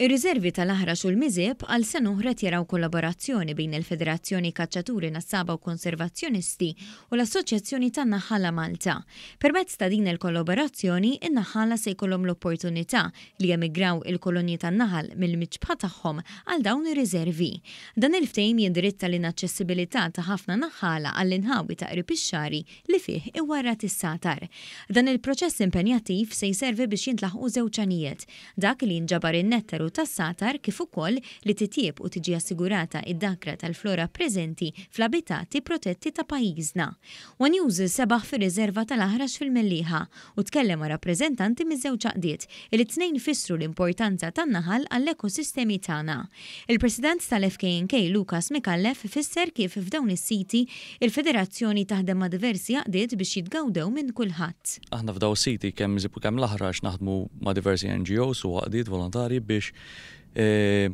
Ir-riżervi tal-Aħrax u l-Miżieb għal sena oħra qed jaraw kollaborazzjoni bejn il-Federazzjoni Kaċċaturi Nassaba u Konservazzjonisti u l-Assoċjazzjoni tan-Naħħala Malta. Permezz ta' din il-kollaborazzjoni, in-naħħala se jkollhom l-opportunità li jemigraw il-kolonji tan-naħal mill-miġbħa tagħhom għal dawn ir-riżervi. Dan il-ftehim jindirizza l-inaċċessibilità ta' ħafna naħħala għall-inħawi ta' qrib ix-xagħri li fih iwarrad is-sagħtar. Dan il-proċess impenjattiv se jservi biex jintlaħqu żewġ għanijiet, Dak li jinġabar in-nettaru tas-sagħtar kif ukoll li titjieb u tiġi assigurata id-dakra tal-flora preżenti fl-abitati protetti ta' pajjiżna. One News sebaħ fir-riżerva tal-Aħrax fil-Mellieħa u tkellem ma' rappreżentanti miż-żewġ għaqdiet li t-tnejn fissru l-importanza tan-naħal għall-ekosistemi tagħna. Il-President tal-FKNK Lucas Micallef fisser kif f'dawn is-siti il-Federazzjoni taħdem ma' diversi għaqdiet biex jitgawdew minn kulħadd. Aħna f'dawn is-siti kemm Miżieb u kemm l-Aħrax naħdmu ma' diversi NGOs u għaqdiet volontarji biex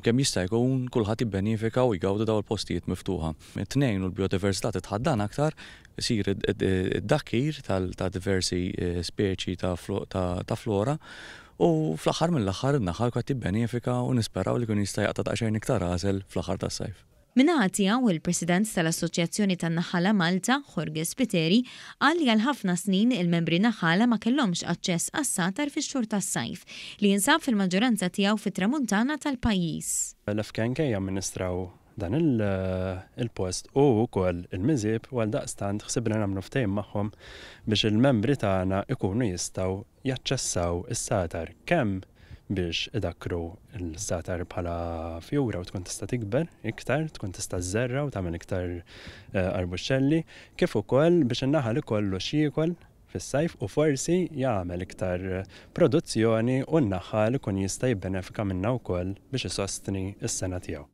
kemm jista' jkun kulħadd jibbenifika u jgawdi dawn il-postijiet miftuħa. It-tnejn u l-bijodiversità titħaddan aktar, isir id-dakkir ta' diversi speċi ta' flora u fl-aħħar mill-aħħar in-naħal qed jibbenefika u nisperaw li jkun jista' jaqta' daqsxejn iktar għasel fl-aħħar tas-sajf. Min-naħa tiegħu, il-President tal-Assoċjazzjoni tan-Naħħala Malta, Jorge Spiteri, qal li għal ħafna snin il-membri naħħala ma kellhomx aċċess għas-sagħtar fix-xhur tas-sajf, li jinsab fil-maġġoranza tiegħu fit-Tramuntana tal-pajjiż. L-FKNK jamministraw dan il-post u wkoll il-Miżieb u għaldaqstant ħsibna nagħmlu ftehim magħhom biex il-membri tagħna jkunu jistgħu jaċċessaw is-sagħtar kemm biex idakkru l-sagħtar bħala fjura u tkun tista' tikber iktar, tkun tista' żżerra' u tagħmel iktar arbuxxelli, kif ukoll biex in-naħal ikollu x'jiekol fis-sajf u forsi jagħmel iktar produzzjoni u n-naħal ikun jista' jibbenefika minnha wkoll biex isostni s-sena tiegħu.